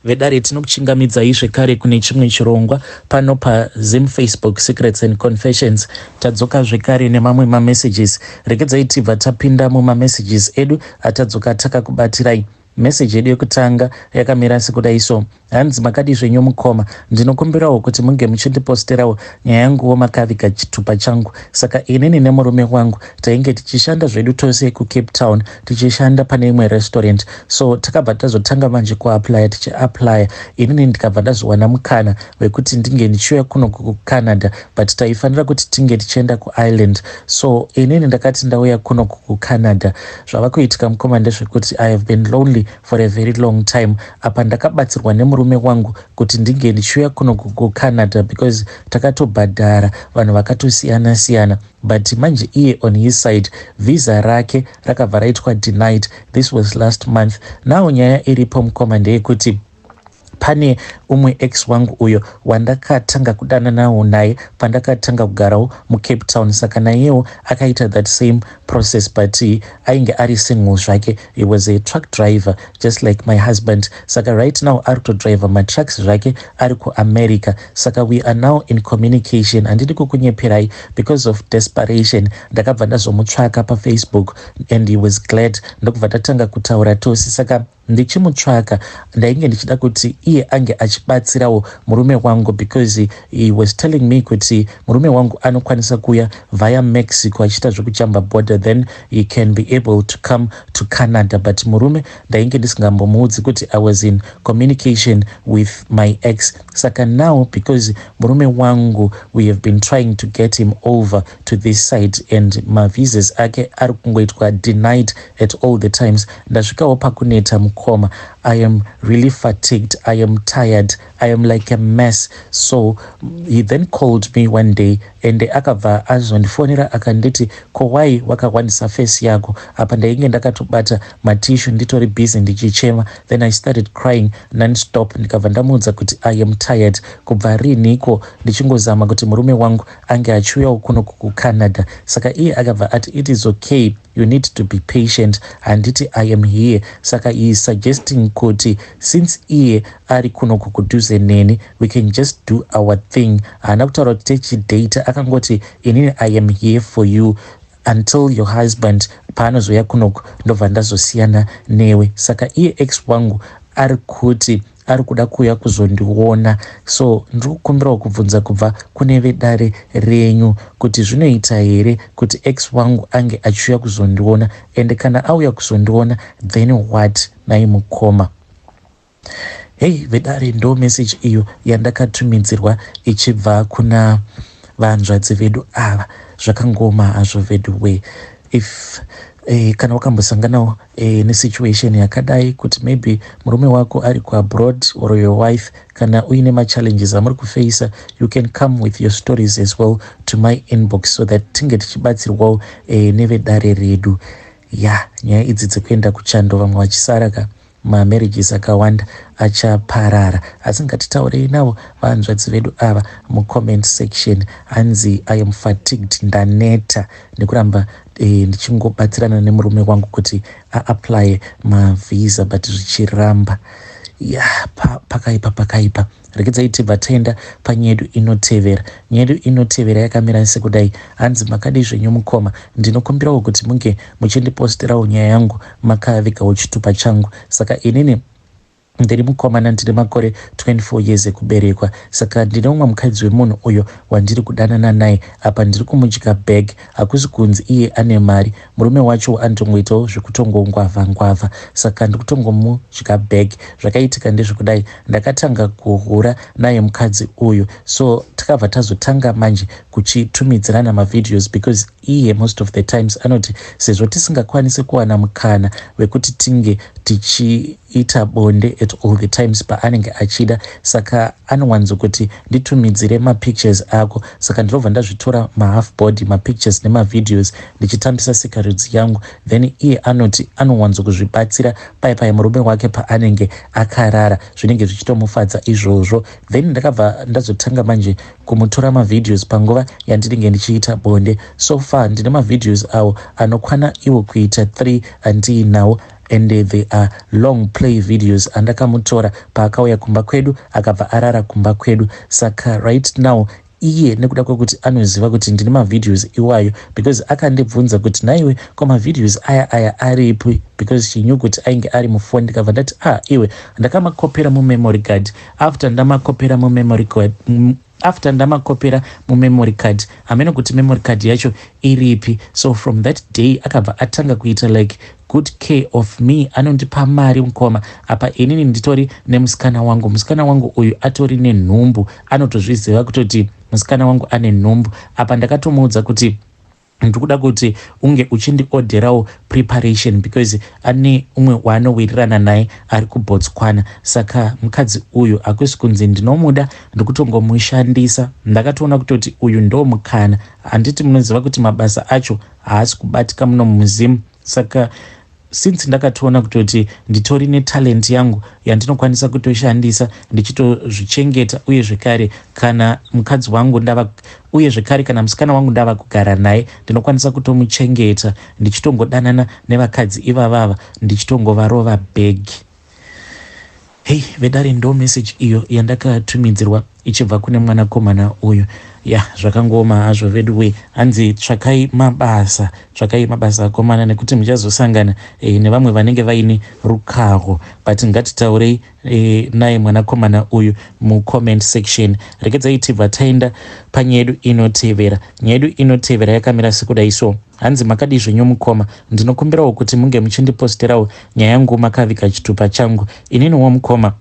Vedare, tinokuchingamidzai zvekare kune chimwe chirongwa pano paZim Facebook Secrets and Confessions. Tadzoka zvekare nemamwe mamessages. Regedzai tibva tapinda mumamessages edu atadzoka takakubatirai. Meseji yedu yekutanga yakamira sekudai so. Hanzi, "Makadi zvenyu mukoma? Ndinokumbirawo kuti munge muchindiposterawo nyaya yanguwo makaviga chitupa changu. Saka inini nemurume wangu tainge tichishanda zvedu tose kuCape Town, tichishanda pane imwe restaurant. So takabva tazotanga manje kuapplya. Tichiapplya, inini ndikabva ndazowana mukana wekuti ndinge ndichiuya kuno kuCanada, but taifanira kuti tinge tichienda kuIreland. So inini ndakati ndauya kuno kuCanada. Zvava kuitika mukoma ndezvekuti I have been lonely for a very long time. Apa ndakabatsirwa nemurume wangu kuti ndinge ndichiuya kuno kuCanada because takatobhadhara vanhu vakatosiyana siyana, but manje iye on his side visa rake rakabva raitwa denied. This was last month. Now nyaya iripo mukoma ndeyekuti pane umwe ex wangu uyo wandakatanga kudana nawo naye pandakatanga kugarawo muCape Town. Saka naiyewo akaita that same process, but ainge ari single zvake. He was a truck driver just like my husband. Saka right now ari kutodriver matrucks zvake ari kuAmerica. Saka we are now in communication. Handidi kukunyeperai, because of desperation ndakabva ndazomutsvaka paFacebook and he was glad, ndokubva tatanga kutaura tose. Saka ndichimutsvaka ndainge ndichida kuti iye ange achibatsirawo murume wangu because he was telling me kuti murume wangu anokwanisa kuuya via Mexico achiita zvekujamba border, then he can be able to come to Canada. But murume ndainge ndisingambomuudzi kuti I was in communication with my ex. Saka now, because murume wangu, we have been trying to get him over to this side and mavisas ake ari kungoitwa denied at all the times. Ndasvikawo pakuneta mukoma. I am really fatigued, I am tired, I am like a mess. So he then called me one day and akabva azondifonera akanditi, 'Ko why wakawandisa face yako?' Apa ndainge ndakatobata matissue, nditori busy ndichichema. Then I started crying nonstop. Ndikabva ndamuudza kuti I am tired. Kubva riniko ndichingozama kuti murume wangu ange achiuyawo kuno kuCanada? Saka iye akabva ati, 'It is okay, you need to be patient. Handiti I am here?' Saka he is suggesting kuti since iye ari kunoku kudhuze neni, we can just do our thing. Haana kutaura kuti techidata, akangoti, 'Inini I am here for you until your husband paanozoya kunoku, ndobva ndazosiyana newe.' Saka iye ex wangu ari kuti ari kuda kuuya kuzondiona. So ndiri kukumbirawo kubvunza kubva kune vedare renyu kuti zvinoita here kuti ex wangu ange achiuya kuzondiona? And kana auya kuzondiona, then what nai mukoma?" Hei vedare, ndo message iyo yandakatumidzirwa ichibva kuna vanzvadzi vedu ava. Zvakangoma hazvo vedu. If kana wakambosanganawo nesituation yakadai, kuti maybe murume wako ari kuabroad or your wife, kana uine machallenges amuri kufaisa, you can come with your stories as well to my inbox so that tinge tichibatsirwawo nevedare redu. Ya, nyaya idzi dzekuenda kuchando vamwe vachisara ka, mamarriages akawanda achaparara. Asi ngatitaurei navo vanzvadzi vedu ava mucomment section. Hanzi, "I am fatigued, ndaneta nekuramba ndichingobatsirana nemurume wangu kuti aapply mavhisa, but zvichiramba." Ya, pakaipa, pakaipa. Regedzai tibva taenda panyedu inotevera. Nyedu inotevera yakamira sekudai. Hanzi, "Makadi zvenyu mukoma? Ndinokumbirawo kuti munge muchindiposterawo nyaya yangu makavigawo chitupa changu. Saka inini ndiri mukomana, ndine makore 24 years ekuberekwa. Saka ndine umwe mukadzi wemunhu uyo wandiri kudanana naye. Apa ndiri kumudya bag. Hakusi kunzi iye ane mari, murume wacho anotongoitawo zvekutongongwavha ngwavha, saka ndiri kutongomudya bag. Zvakaitika ndezvekudai, ndakatanga kuhura naye mukadzi uyu. So takabva tazotanga manje kuchitumidzirana mavideos because iye most of the times anoti sezvo tisingakwanisi kuwana mukana wekuti tinge tichiita bonde at all the times paanenge achida, saka anowanzokuti nditumidzire mapictures ako. Saka ndinobva ndazvitora mahalf body mapictures nemavideos ndichitambisa sikarudzi yangu. Then iye anoti anowanzokuzvibatsira pai pai murume wake paanenge akarara, zvinenge zvichitomufadza izvozvo. Then ndakabva ndazotanga manje kumutora mavideos panguva yandinenge ndichiita bonde. So far ndine mavideos awo anokwana iwo kuita 3 andiinawo. And they are long play videos andakamutora paakauya kumba kwedu, akabva arara kumba kwedu. Saka right now iye, nekuda kwekuti anoziva kuti ndine mavideos iwayo, because akandibvunza kuti, "Naiwe, ko mavideos aya aripi?" Because she knew kuti ainge ari mufoni. Ndikabva ndati, "Ah, iwe, ndakamakopera mumemory card. After ndamakopera mumemory card, after ndamakopera mumemory card, hamene kuti memory card yacho iripi." So from that day akabva atanga kuita like good care of me. Anondipa mari, mukoma. Apa inini nditori nemusikana wangu. Musikana wangu uyu atori nenhumbu, anotozviziva kutoti musikana wangu ane nhumbu. Apa ndakatomuudza kuti ndikuda kuti unge uchindiodherawo preparation, because ane umwe waanowirirana naye ari kuBotswana. Saka mukadzi uyu hakusi kunzi ndinomuda, ndikutongomushandisa. Ndakatoona kutoti uyu ndo mukana. Handiti munoziva kuti mabasa acho haasi kubatika muno muZim? Saka since ndakatoona kutoti nditori netalent yangu yandinokwanisa kutoshandisa ndichitozvichengeta, uye zvekare kana mukadzi wangu ndava, uye zvekare kana musikana wangu ndava kugara naye, ndinokwanisa kutomuchengeta ndichitongodanana nevakadzi ivavava, ndichitongovarova bhegi. Hei vedare, ndo message iyo yandakatumidzirwa ichibva kune mwanakomana uyu. Ya, zvakangooma hazvo vedu. Hanzi tsvakai mabasa, tsvakai mabasa akomana, nekuti muchazosangana nevamwe vanenge vaine rukaho. But ngatitaurei naye mwanakomana uyu mucomment section. Regedzai tibva taenda panyaya yedu inotevera. Nyaya yedu inotevera yakamira sekudai so. Hanzi, "Makadi zvenyu mukoma? Ndinokumbirawo kuti munge muchindiposterawo nyaya yangu makaviga chitupa changu. Ininiwo mukoma,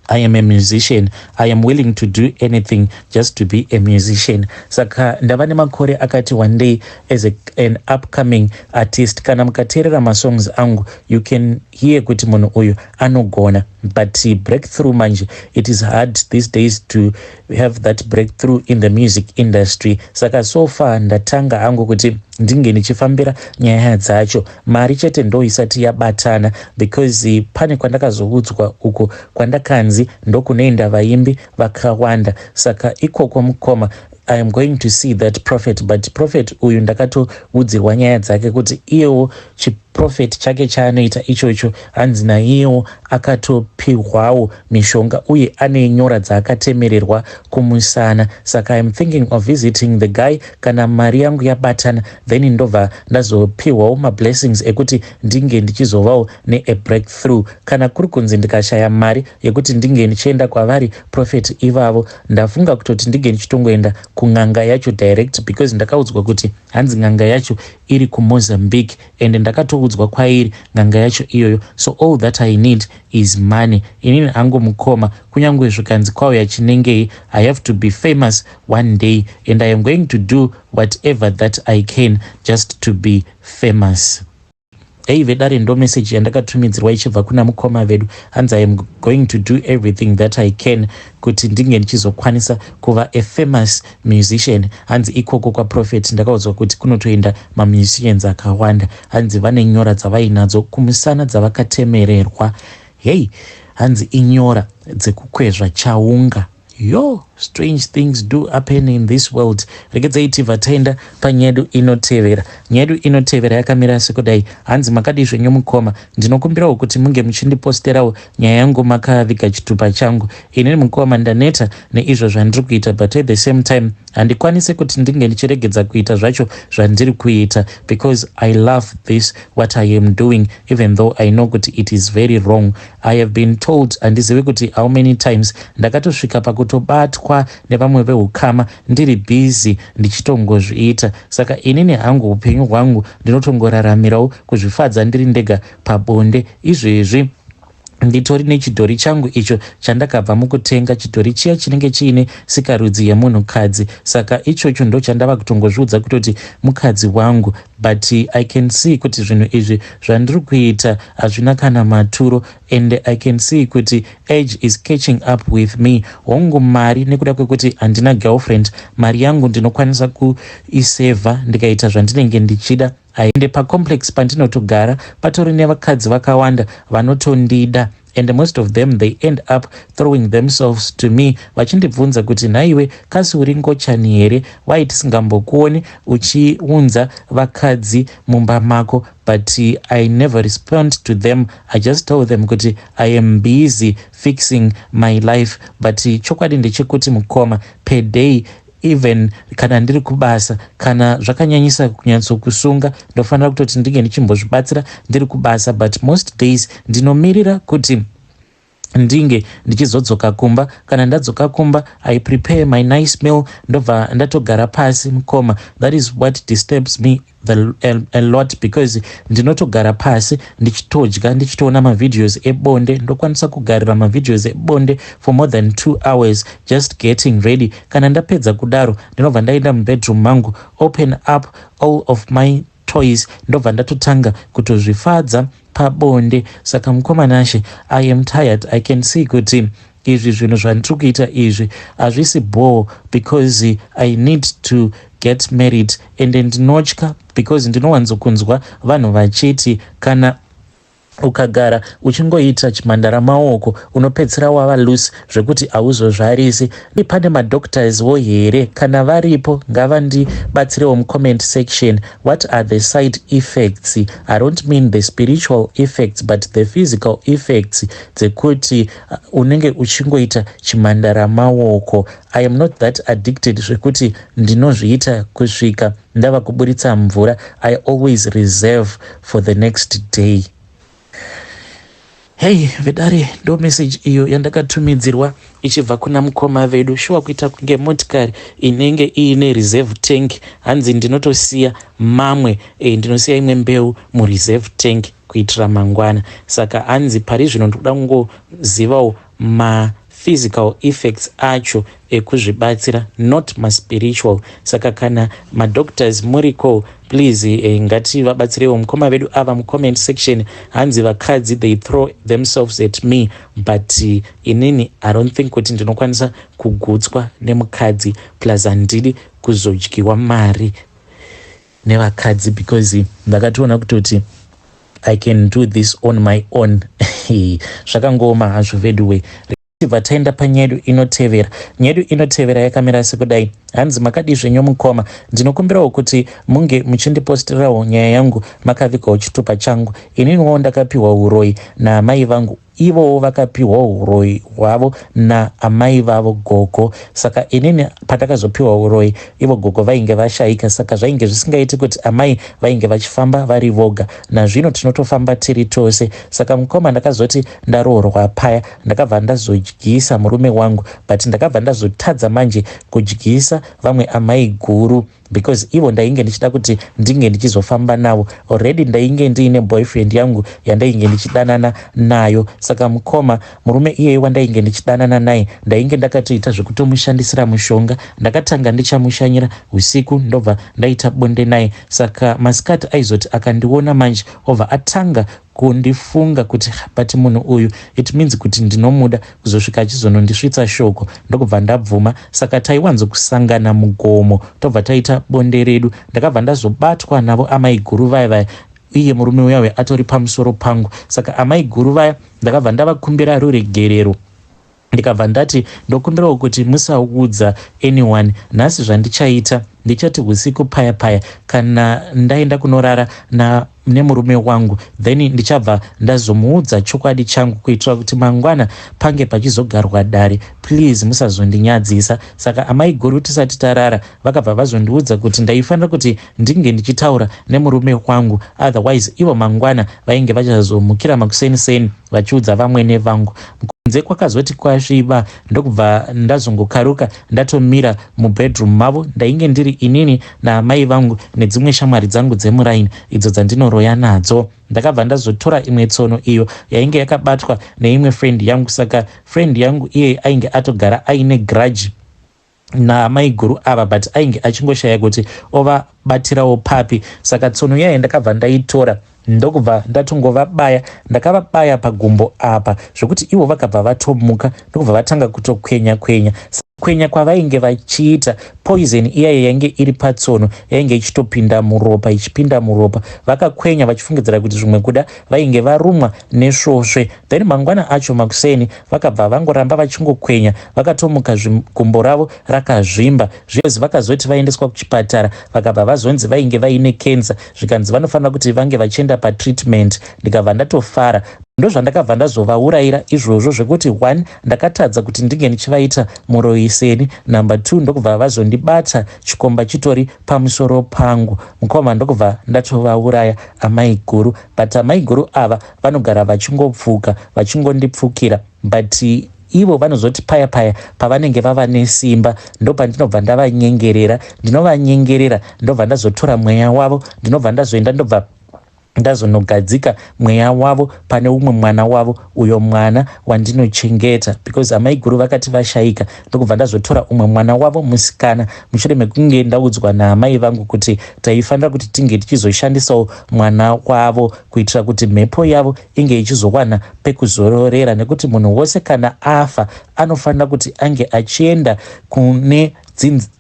I am a musician. I am willing to do anything just to be a musician. Saka ndava nemakore akati one day as an upcoming artist. Kana mukateerera masongs angu, you can hear kuti munhu uyu anogona, but breakthrough manje, it is hard these days to have that breakthrough in the music industry. Saka so far ndatanga hangu kuti ndinge ndichifambira nyaya dzacho. Mari chete ndo isati yabatana, because pane kwandakazoudzwa uko kwandakanzi ndokunoenda vaimbi vakawanda. Saka ikoko mukoma, I am going to see that prophet. But prophet uyu ndakatoudzirwa nyaya dzake kuti iyewo chiprofeti chake chaanoita ichocho, hanzi naiyewo akatopihwawo mishonga uye ane nyora dzaakatemererwa kumusana. Saka I am thinking of visiting the guy. Kana mari yangu yabatana, then ndobva ndazopihwawo mablessings ekuti ndinge ndichizovawo neabreakthrough. Kana kuri kunzi ndikashaya mari yekuti ndinge ndichienda kwavari prophet ivavo, ndafunga kutoti ndinge ndichitongoenda kun'anga yacho direct, because ndakaudzwa kuti hanzi n'anga yacho iri kuMozambique and ndakatoudzwa kwairi n'anga yacho iyoyo. So all that I need is money. Inini hangu mukoma, kunyange zvikanzi kwauya chinengei, I have to be famous one day and I am going to do whatever that I can just to be famous." Ei vedare, ndo meseji yandakatumidzirwa ichibva kuna mukoma vedu. Hanzi, "I am going to do everything that I can kuti ndinge ndichizokwanisa kuva a famous musician." Hanzi ikoko kwaprophet ndakaudzwa kuti kunotoenda mamusicians akawanda. Hanzi vane nyora dzavainadzo kumusana dzavakatemererwa. Hei, hanzi inyora dzekukwezva chaunga. Yo, strange things do happen in this world. Regedzai tibva taenda panyaya yedu inotevera. Nyaya yedu inotevera yakamira sekudai. Hanzi, "Makadi zvenyu mukoma? Ndinokumbirawo kuti munge muchindiposterawo nyaya yangu makaviga chitupa changu. Inini mukoma, ndaneta neizvo zvandiri kuita, but at the same time handikwanisi kuti ndinge ndichiregedza kuita zvacho zvandiri kuita, because I love this what I am doing, even though I know kuti it is very wrong. I have been told handizivi kuti how many times. Ndakatosvika pakutobatwa nevamwe veukama ndiri busy ndichitongozviita. Saka inini hangu upenyu hwangu ndinotongoraramirawo kuzvifadza ndiri ndega pabonde. Izvezvi nditori nechidhori changu icho chandakabva mukutenga, chidhori chiya chinenge chiine sikarudzi yemunhukadzi. Saka ichocho ndo chandava kutongozviudza kutoti mukadzi wangu. But I can see kuti zvinhu izvi zvandiri kuita hazvina kana maturo, and I can see kuti age is catching up with me. Hongu, mari, nekuda kwekuti handina girlfriend, mari yangu ndinokwanisa kuisevha ndikaita zvandinenge ndichida. Aende pacomplex pandinotogara patori nevakadzi vakawanda vanotondida. And most of them, they end up throwing themselves to me vachindibvunza kuti, "Nhaiwe, kasi uri ngochani here? Wai tisingambokuoni uchiunza vakadzi mumba mako?" But I never respond to them. I just tell them kuti I am busy fixing my life. But chokwadi ndechekuti, mukoma, per day, even kana ndiri kubasa, kana zvakanyanyisa kunyatsokusunga, ndofanira kutoti ndinge ndichimbozvibatsira ndiri kubasa. But most days ndinomirira kuti ndinge ndichizodzoka kumba. Kana ndadzoka kumba, I prepare my nice meal, ndobva ndatogara pasi. Mukoma, that is what disturbs me a lot, because ndinotogara pasi ndichitodya, ndichitoona mavideos ebonde. Ndokwanisa kugarira mavideos ebonde for more than 2 hours just getting ready. Kana ndapedza kudaro, ndinobva ndaenda mubedroom mangu, open up all of my toys, ndobva ndatotanga kutozvifadza pabonde. Saka mukoma Nashe, I am tired. I can see kuti izvi zvinhu zvandiri kuita izvi hazvisi bore, because I need to get married, and ndinotya because ndinowanzokunzwa vanhu vachiti kana ukagara uchingoita chimhandara maoko, unopedzisira wava loose zvekuti hauzozvarisi. Pane madoctors wo here? Kana varipo, ngavandibatsirewo mucomment section. What are the side effects? I don't mean the spiritual effects, but the physical effects dzekuti unenge uchingoita chimhandara maoko. I am not that addicted zvekuti ndinozviita kusvika ndava kuburitsa mvura. I always reserve for the next day. Hei vedare, ndo message iyo yandakatumidzirwa ichibva kuna mukoma vedu. Shuwa, kuita kunge motikari inenge iine reserve tank. Hanzi ndinotosiya mamwe, ndinosiya imwe mbeu mureserve tank kuitira mangwana. Saka hanzi pari zvino ndikuda kungozivawo maphysical effects acho ekuzvibatsira, not maspiritual. Saka kana madoctors muriko, please, ngativabatsirewo mukoma vedu ava mucomment section. Hanzi vakadzi, they throw themselves at me, but inini I don't think kuti ndinokwanisa kugutswa nemukadzi. Plus handidi kuzodyiwa mari nevakadzi, because ndakatoona kutoti I can do this on my own. Zvakangooma hazvo veduwe. Tibva taenda panyedu inotevera. Nyedu inotevera yakamira sekudai. Hanzi, "Makadii zvenyu mukoma? Ndinokumbirawo kuti munge muchindipostirawo nyaya yangu makavigawo chitupa changu. Ininiwo ndakapiwa uroi naamai vangu, ivowo vakapiwawo uroi hwavo naamai vavo, gogo. Saka inini pandakazopiwa uroi, ivo gogo vainge vashayika, saka zvainge zvisingaiti kuti amai vainge vachifamba vari voga. Nazvino tinotofamba tiri tose. Saka mukoma, ndakazoti ndaroorwa paya, ndakabva ndazodyisa murume wangu, but ndakabva ndazotadza manje kudyisa vamwe amai guru, because ivo ndainge ndichida kuti ndinge ndichizofamba navo. Already ndainge ndiine boyfriend yangu yandainge ndichidanana nayo. Saka mukoma, murume iyeye wandainge ndichidanana naye, ndainge ndakatoita zvekutomushandisira mushonga. Ndakatanga ndichamushanyira usiku, ndobva ndaita bonde naye. Saka masikati aizoti akandiona manje, obva atanga kundifunga kuti, 'But munhu uyu, it means kuti ndinomuda,' kuzosvika achizonondisvitsa shoko, ndokubva ndabvuma. Saka taiwanzokusangana mugomo, tobva taita bonde redu. Ndakabva ndazobatwa navo amai guru vaya vaya, iye murume uya atori pamusoro pangu. Saka amai guru vaya ndakabva ndavakumbira ruregerero, ndikabva ndati, 'Ndokumbirawo kuti musaudza anyone. Nhasi zvandichaita, ndichati usiku paya paya, kana ndaenda kunorara nemurume wangu, then ndichabva ndazomuudza chokwadi changu, kuitira kuti mangwana pange pachizogarwa dare. Please musazondinyadzisa.' Saka amai guru, tisati tarara, vakabva vazondiudza kuti ndaifanira kuti ndinge ndichitaura nemurume wangu, otherwise ivo mangwana vainge vachazomukira makuseniseni vachiudza vamwene vangu. Kunze kwakazoti kwasviba, ndokubva ndazongokaruka ndatomira mubedroom mavo. Ndainge ndiri inini naamai vangu nedzimwe shamwari dzangu dzemuraini idzo dzandinoroya nadzo. Ndakabva ndazotora imwe tsono iyo yainge yakabatwa neimwe friend yangu. Saka friend yangu iye ainge atogara aine grudge naamaiguru ava, but ainge achingoshaya kuti ovabatirawo papi. Saka tsono yaye ndakabva ndaitora, ndokubva ndatongovabaya. Ndakavabaya pagumbo apa, zvokuti ivo vakabva vatomuka, ndokubva vatanga kutokwenya kwenya. Kwenya kwavainge vachiita poison iyaya yainge iri patsono yainge ichitopinda muropa ichipinda muropa. Vakakwenya vachifungidzira kuti zvimwe kuda vainge varumwa nesvosve. Then mangwana acho makuseni vakabva vangoramba vachingokwenya vakatomuka gumbo ravo rakazvimba. Zvezi vakazoti vaendeswa kuchipatara vakabva vazonzi vainge vaine cancer zvikanzi vanofanira kuti vange vachienda patreatment ndikabva ndatofara. Ndozvandakabva ndazovaurayira izvozvo zvekuti one ndakatadza kuti ndinge ndichivaita muroyi seni, number two ndokubva vazondibata chikomba chitori pamusoro pangu mukoma ndokubva ndatovauraya amaiguru. But amaiguru ava vanogara vachingopfuka vachingondipfukira but ivo vanozoti paya paya pavanenge vava nesimba ndopandinobva ndavanyengerera, ndinovanyengerera ndobva ndazotora mweya wavo ndinobva ndazoenda ndobva ndazonogadzika mweya wavo pane umwe mwana wavo uyo mwana wandinochengeta because amaiguru vakati vashaika ndokubva ndazotora umwe mwana wavo musikana mushure mekunge ndaudzwa naamai vangu kuti taifanira kuti tinge tichizoshandisawo mwana wavo kuitira kuti mhepo yavo inge ichizowana pekuzororera nekuti munhu wose kana afa anofanira kuti ange achienda kune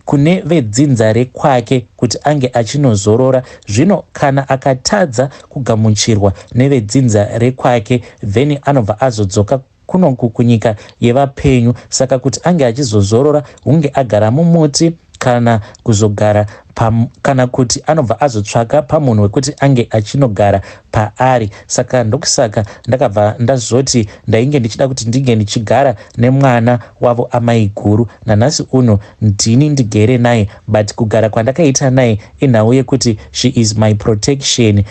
kune vedzinza rekwake kuti ange achinozorora. Zvino kana akatadza kugamuchirwa nevedzinza rekwake then anobva azodzoka kunoku kunyika yevapenyu. Saka kuti ange achizozorora hunge agara mumuti kana kuzogara kana kuti anobva azotsvaka pamunhu wekuti ange achinogara paari. Saka ndokusaka ndakabva ndazoti ndainge ndichida kuti ndinge ndichigara nemwana wavo amaiguru. Nanhasi uno ndini ndigere naye but kugara kwandakaita naye inhau yekuti she is my protection.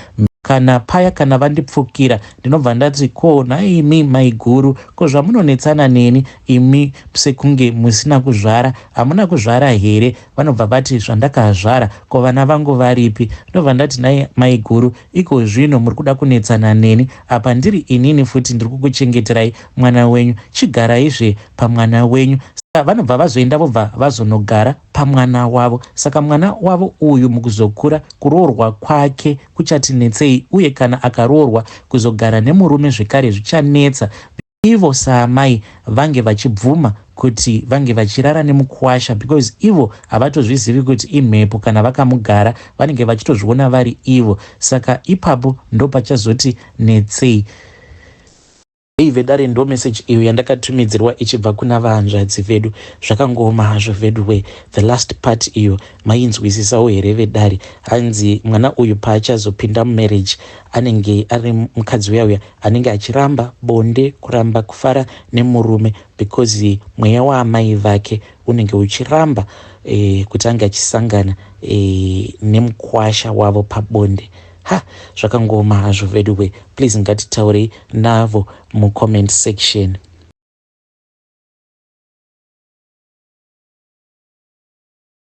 Kana paya kana vandipfukira ndinobva ndati ko nhaimi maiguru ko zvamunonetsana neni imi sekunge musina kuzvara hamuna kuzvara here? Vanobva vati zvandakazvara ko vana vangu varipi? Ndobva ndati nhai maiguru iko zvino muri kuda kunetsana neni apa ndiri inini futi ndiri kukuchengeterai mwana wenyu chigaraizve pamwana wenyu. Saka vanobva vazoenda vobva vazonogara pamwana wavo. Saka mwana wavo uyu mukuzokura kuroorwa kwake kuchatinetsei uye kana akaroorwa kuzogara nemurume zvekare zvichanetsa. Ivo saamai vange vachibvuma kuti vange vachirara nemukuwasha because ivo havatozvizivi kuti imhepo kana vakamugara vanenge vachitozviona vari ivo. Saka ipapo ndopachazoti netsei. Hey vedare ndo message iyo yandakatumidzirwa ichibva kuna vahanzvadzi vedu. Zvakangooma hazvo veduwe. The last part iyo mainzwisisawo here vedare? Hanzi mwana uyu paachazopinda mumarriage anenge ari mukadzi uya uya anenge achiramba bonde kuramba kufara nemurume because mweya waamai vake unenge uchiramba eh, kuti ange achisangana eh, nemukwasha wavo pabonde. Ha zvakangooma hazvo veduwe please ngatitaurei navo mucomment section.